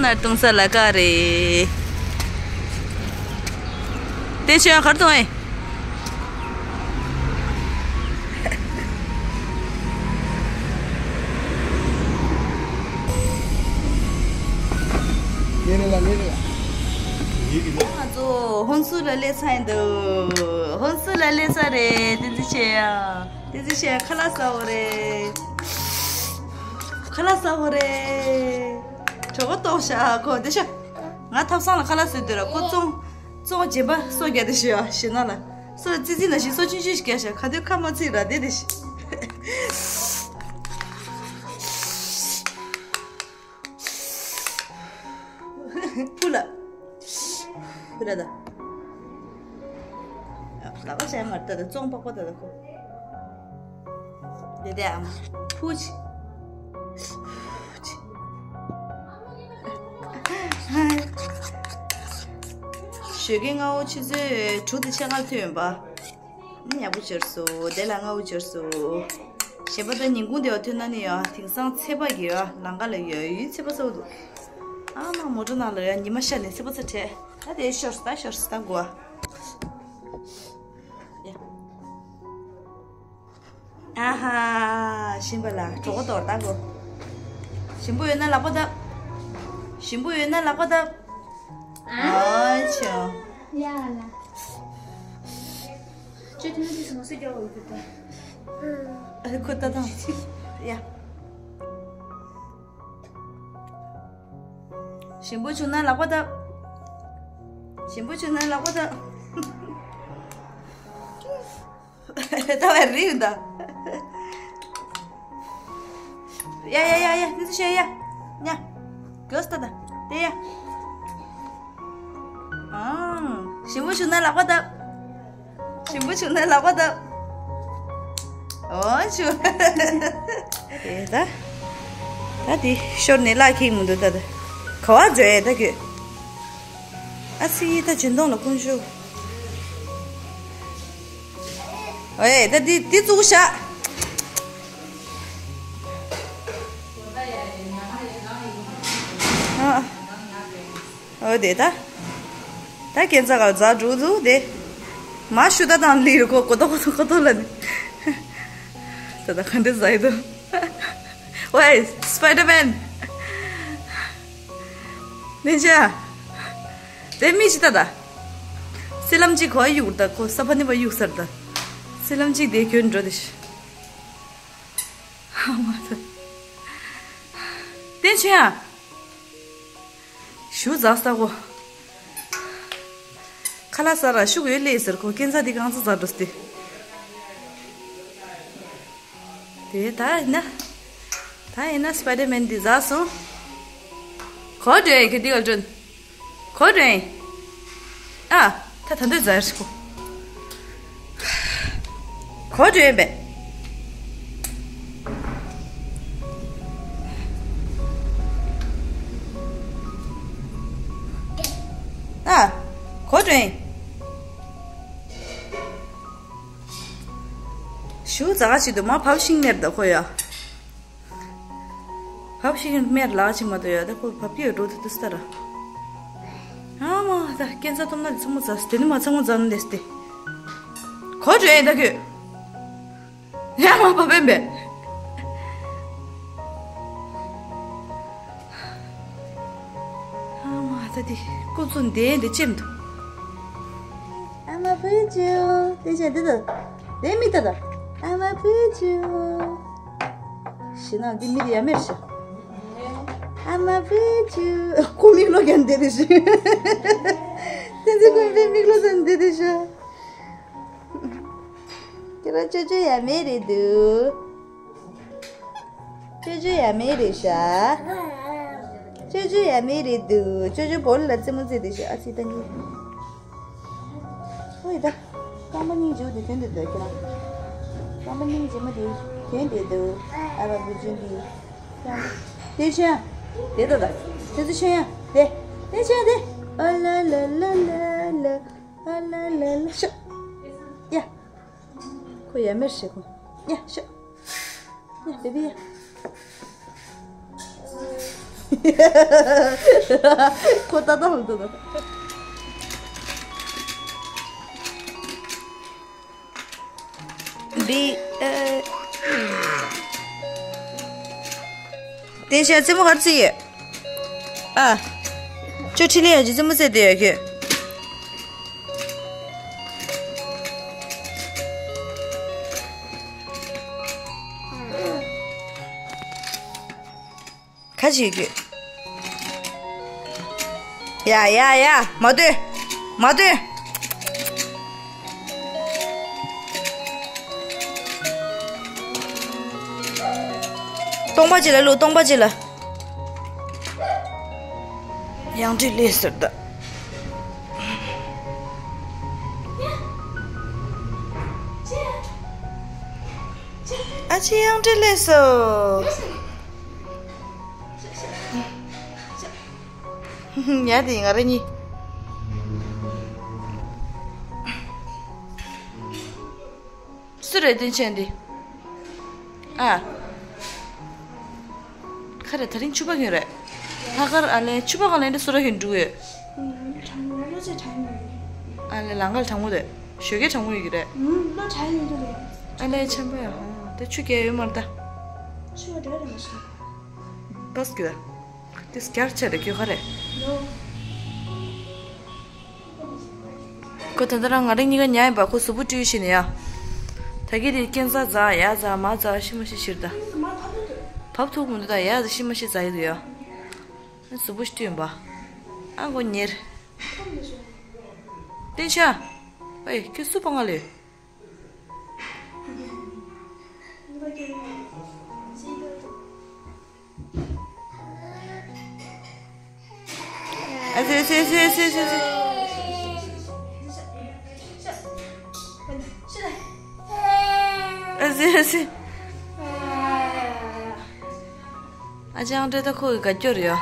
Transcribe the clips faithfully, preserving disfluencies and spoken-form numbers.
ནར་བཏུང་ས་ལ་ཀ་རེད། དེ་ཆོས་གར་བཏུང་ཨེ། ལེ་རེ་ལ་ལེ་རེ་ལ། ང་ཚོ་ཧོན་སུར་ལ་སླེབས་ཚར་ཡིན་འདུག་ཧོན་སུར་ལ་སླེབས་ཚར་རེད། བསྟན་འཛིན་ཆེ་ཡ། བསྟན་འཛིན་ཆེ་ཡ་ཁ་ལག་ཟ་འོ་རེད། ཁ་ལག་ཟ་འོ་རེད། གྲོད་ཁོག་ལྟོགས་ཤག་ཁོ་བསྡད་ཤག་ང་ཐབ་ཚང་ལ་ཁ་ལག་བཟོས་འདུག་ར། ཁོ་བཙོང་བཙོང་རྗེན་པ་སོ་རྒྱག་བསྡད་ཤག་ཞེ་ན་ལ། སོ་ཙི་ཙི་ན་ཞིག་སོ་ཆུང་ཆུང་ཞིག་རྒྱག་ཤག་ཁ་ཐོད་ཁ་མ་ཚིག་ར་བསྡད་བསྡད་ཤག་ཕུ་ལ། ཕུ་ལ་ད། ལག་པ་བྱས་མར་ད་ད་བཙོང་པགས་པ་ད་ད་ཁོ། དེ་དེ་ཨ་མ། ཕུ་ཆི། ཕུ་ཆི། ཞོགས་ཀའི་སྔ་པོ་ཆུ་ཚོད་དྲུག་དང་ཕྱེད་ཀར་ཐོན་ཡོང་པ། ནི་ཡག་པོ་བྱོས་སོ། དེ་ལ་སྔ་པོ་བྱོས་སོ། གཞན་པ་ད་ཉིན་གུང་དེ་བ་ཐོན་ན་ནི་ཡ་དེང་སང་ཚད་པ་གི་ཡ་ལང་ཀ་ལ་ཡ་ཡུལ་ཚད་པ་ཚ་པོ་འདུག་ཨ་མ་མོ་ཊ་ནང་ལ་ཡ་ཉི་མ་ཤར་ནས་ཚད་པ་ཚ་དྲགས། ད་དེ་ཤོར་སོང་། ད་ཤོར་སོང་། ད་དགོས་ཨ། ཡ། ཨ་ཧ། ཞིམ་པ་ལ་གྲོད་ཁོག་ལྟོགས་ད་གོ། ཞིམ་པོ་ཡོད་ན་ལག་པ་བརྡབ། ཞིམ་པོ་ཡོད་ན་ལག་པ་བརྡབ། ཨ་ཆོ། ཡ་ལ། ཁོ་ལྟ་དང་། ཡ། ཁོ་ལྟ་དང་། ཡ། ཞིམ་པོ་བྱུང་ན་ལག་པ་བརྡབ། ཞིམ་པོ་བྱུང་ན་ལག་པ་བརྡབ། ད་བས་རིག་ད། ཡ་ཡ་ཡ་ཡ། འདི་ཚོ་བཤད་ཡ། ཡ། གོས་ད་ད། དེ་ཡ། ཨང་། ཞིམ་པོ་བྱུང་ན་ལག་པ་བརྡབ། ཞིམ་པོ་བྱུང་ན་ལག་པ་བརྡབ། འོ་བྱུང་། དེ་ད། ད་དེ་ཤོར་ནས་བརླག་ཁེག་མི་འདུག་ད་ད། ག་བ་འགྲོ་ཡས་ད་ཁྱོད། ཨ་ཙི་ད་འཇོན་ཐང་ལ་ཀུན་སྤྱོད། ཨོའེ་ད་འདི་འདི་བཙུགས་བཞག་ཨ། ཨོ་དེ་ད། ད་ཁྱེད་ཚ་ག་ཛ་འགྲོ་འདུག་དེ། མ་ཤུ་ད་དང་ལི་རུ་ཁོ་གོ་ཏོ་གོ་ཏོ་གོ་ཏོ་ལ་ནི། ད་ད་ག་འདྲ་ཟ་ཡི་འདུག་ཝེ་སི་པའི་ཌར་མེན། ནེ་ཇ། དེ་མི་ཅི་ད་ད། སི་ལམ་ཅིག་གོ་གཡུག་ད་ཁོ་ས་ཕ་ནི་བ་གཡུག་སར་ད། སི་ལམ་ཅིག་དེ་གྱོན་འགྲོ་དེ་ཤི། ཨ་མ་ད། དེ་ཆོས་ཡ། ཞུ་ཛ་ས་གོ། ཁ་ལག་ཟ་ར་ཤུགས་ཡོད་ལེ་ཟེར་ཁོ་སྐྱེན་ཚ་དེ་གང་ཚ་ཟ་འགྲོ་སྟེ། དེ་ད་ཡིན་ན། ད་ཡིན་ན་སི་པའི་ཌར་མེན་འདི་ཟ་སོང་། གོ་འདྲེ་གི་འདི་ག་འདྲེན། གོ་འདྲེན། ཨ། ད་ད་འདོད་ཟ་ཡར་ཞིག་གོ། གོ་འདྲེན་པས། ཨ། གོ་འདྲེན། ཞུ་ཛ་ག་ཞིག་འདུག་མ་བབས་ཤིང་མེར་ད་ཁོ་ཡ། བབས་ཤིང་མེར་ལག་ཅིག་མ་གཏོགས་ཡ་ད་ཁོ་བབས་ཀྱི་འགྲོ་དུ་དུ་སྟ་ར། ཨ་མ་ད་སྐྱེན་ཚ་སྟོབས་ན་ཚང་མ་ཛ་སི་དེ་ནི་མ་ཚང་མ་ཛ་ན་དེ་སྟེ། གོ་འདྲེ་ད་ཁྱོད། ཡ་མ་བབས་པས་པས། ཨ་མ་ད་དེ་ཀུ་ཙུ་འདེ་འདེ་ཅེམ་དུ། ཨ་མ་བུ་ཅུ། དེ་བྱས་འདི་དང་། དེ་མི་ལྟ་དང་། ཨ་མ་བུ་ཅུ། ཞེ་ན་འདི་མི་དེ་ཡ་མེར་ཤ། ཨ་མ་བུ་ཅུ། ཁོ་མིག་ལོག་ཀྱང་འདི་དེ་ཤི། དེ་ཚེ་ཁོ་མིག་ལོག་ཀྱང་འདི་དེ་ཤ། ཁྱེད་རང་ཅོ་ཅོ་ཡ་མེ་རེད་འདུག་ཅོ་ཅོ་ཡ་མེ་རེད་ཤག་ཅོ་ཅོ་ཡ་མེ་རེད་འདུག་ཅོ་ཅོ་བོ་ལ་རྩེད་མོ་རྩེ་དེ་ཤག་ཨ་ཙི་ད་ནི། ཨོ་ཡ་ད། རྐང་པ་སྙིང་རྗེ་བོ་དེ་དོན་དེ་འདུག་ཁྱེད་རང་། རྐང་པ་སྙིང་རྗེ་མོ་དེ་དོན་དེ་འདུག་ཨ་བ་བུ་ཆུང་དེ། རྐང་པ། དེ་ཆོས་ཡ། དེ་ད་ད། དེ་ཚོ་ཆོས་ཡ། དེ། དེ་ཆོས་ཡ་དེ། ཨ་ལ་ལ་ལ་ལ་ལ། ཨ་ལ་ལ་ལ་ཤ། ཡ། ཁོ་ཡ་མེར་ཤེ་ཁོ། ཡ་ཤ། ཡ་བེ་བི་ཡ། ཁོ་ཏག་ཏག་ལ་འདུག་ད། འདི་ཨ། བསྟན་ཤ་རྩེད་མོ་ག་རེ་རྩེ་ཡོད། ཨ། ཁྱོད་ཁྲིད་ལས་ཡོད་ཀྱི་རྩེད་མོ་རྩེ་བསྡད་ཡོད་ཁྱོད། ཁ་ཅིག་ཡོད་ཁྱོད། ཡ་ཡ་ཡ། མ་སྡོད། མ་སྡོད། སྟོང་པ་ཅིག་ལ་བླུགས། སྟོང་པ་ཅིག་ལ། གཡང་འབྲས་ལས་ཟེར་ད། ཨ་ཅེ་གཡང་འབྲས་ལས་སོ། ཡ་དེ་ང་རང་གཉིས། སུ་རེད་བསྟན་ཆེན་འདི། ཨ། ཁ་རེ་ད་རིང་ཕྱུ་པ་གྱོན་རེད། ལྷག་དཀར། ཨ་ལས་ཕྱུ་པ་གང་ལས་འདི་སུ་ར་གྱོན་འགྲོ་གི་ཡོད། གྲང་མོ་ལོ་ཚོད་གྲང་མོ་ཡོད། ཨ་ལས་ལང་ཀར་གྲང་མོ་རེད། ཞོགས་ཀས་གྲང་མོ་ཡོད་ཀྱི་རེད། ལོ་གྲང་ཡོད་ཀྱི་རེད། ཨ་ལས་ཆེན་པོ་ཡ་ཧོ་དེ་ཆུ་རྐྱལ་ཡོད་མ་རེད་ད། ཆུ་བ་འདྲ་རེད་མ་ཤེས། བས་གྱོད། དེ་སྐྱར་ཆ་རེད་གྱོད་ཁ་རེད། ལོ། ཁོ་ད་ལྟ་རང་ང་རང་གཉིས་ཀ་ཉལ་ཡིན་པ། ཁོ་གཟུགས་པོ་བཀྲུས་ཤིག་ནས་ཡ། ད་གི་དེ་རྐྱེན་ཟ་ཛ་ཡ་ཛ་མ་ཛ་ཤི་མ་ཤི་ཤིར་ད། བབ་ཐུག་མི་འདུག་ད་ཡ་ཛ་ཤི་མ་ཤི་ཛ་ཡི་འདུག་ཡ། གཟུགས་པོ་ཞིག་བཀྲུས་ཡིན་པ། ཨ་ཁོ་ཉེར། བསྟན་ཤ། ཨེ་ཁྱོད་སུ་པ་ང་ལས། ཨ་ཙི་ཨ་ཙི་ཨ་ཙི། ཨ་ཙི་ཨ་ཙི། ཨ་ཅག་འདྲེ་ད་ཁོ་གི་དགའ་སྐྱོ་རེད་ཡ།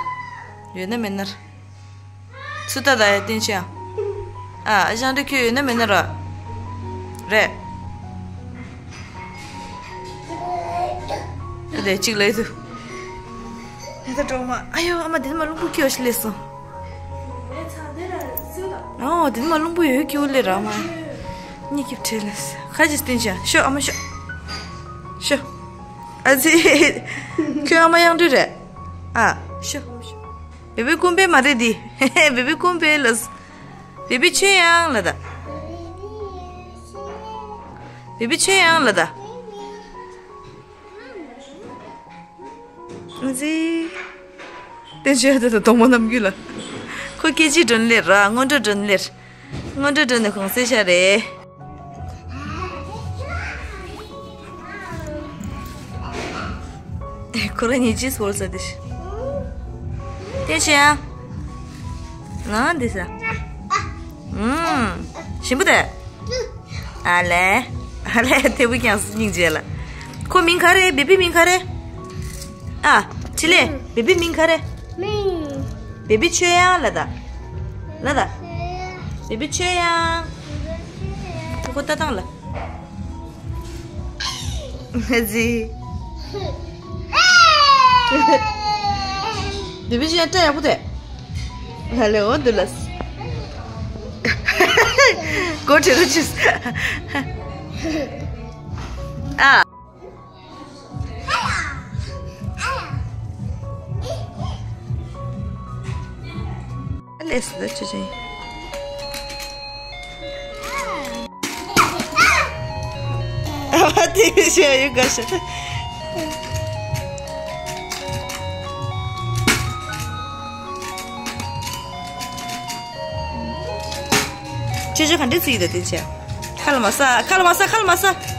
ཡོད་ན་མེད་ན། ཚུ་ད་ད་ཡ་བསྟན་ཤ། ཨ་ཨ་ཅག་འདྲེ་ཁྱོད་ཡོད་ན་མེད་ན་ར། རེད། ཨ་དེ་གཅིག་ལས་དུ། ཨ་ད་གྲོགས་མ། ཨ་ཡོ་ཨ་མ་དེ་ནི་མ་རླུང་བུ་སྐྱེ་བ་ཞིག་སླེབས་སོང་། ཨོ་དེ་ནི་མ་རླུང་བུ་ཡོད་སྐྱེ་བོ་སླེབས་ར་མ། གཉིད་སྐྱིད་བྲལ་ལས། ཁ་ཅིག་བསྟན་ཤ། ཤོ་ཨ་མ་ཤོ། ཤོ། ཨ་ཙི། ཁྱོད་ཨ་མ་གཡང་འབྲས་རེད། ཨ། ཤོ། བེ་བེ་ཀུན་ཕན་མ་རེད་འདི། བེ་བེ་ཀུན་ཕན་ལ། བེ་བེ་ཆོས་དབྱངས་ལ་ད། བེ་བེ་ཆོས་དབྱངས་ལ་ད། ཨ་ཙི། བསྟན་ཤ་དེ་ད་གདོང་མོ་རྣམ་འགྱུར་ལ། ཁོ་སྐད་ཅིག་སྒྲོན་ལེར་ར་སྔོན་འགྲོ་སྒྲོན་ལེར། སྔོན་འགྲོ་འགྲོ་ནས་གུང་སེང་ཤ་རེད། ཁོ་རང་ཉིད་ཅིས་བོར་ས་དེ་ཤི། དེ་ཤི་ཡ། ང་འདི་ས། ཨུམ། ཞིམ་པོ་དེ། ཨ་ལེ། ཨ་ལེ་དེ་བུ་ཀྱང་སྙིང་རྗེ་ལ། ཁོ་མིང་ག་རེ། བེ་བི་མིང་ག་རེ། ཨ། ཁྲི་ལེ། བེ་བི་མིང་ག་རེ། མིང་། བེ་བི་ཆོས་དབྱངས་ལ་ད། ལ་ད། བེ་བི་ཆོས་དབྱངས། ཁོ་ལྟ་སྟངས་ལ། ཧ་ཟི། བེ་བི་ཆོས་དབྱངས་སྐྲ་ཡག་པོ་དེ། ཧ་ལེ་འོ་འདུག་ལ། གོ་དྲི་རུ་ཆུ། ཨ། ལས་སུ་ཆུ་ཆེན། ཨ་བ་དེ་བཞིན་ཡོད་ག་ཤ། ཆུ་ཆུ་ག་འདྲ་ཚིག་ཡོད་དེ་ཆེ། ཁ་ལ་མ་ཟ། ཁ་ལ་མ་ཟ། ཁ་ལ་མ་ཟ།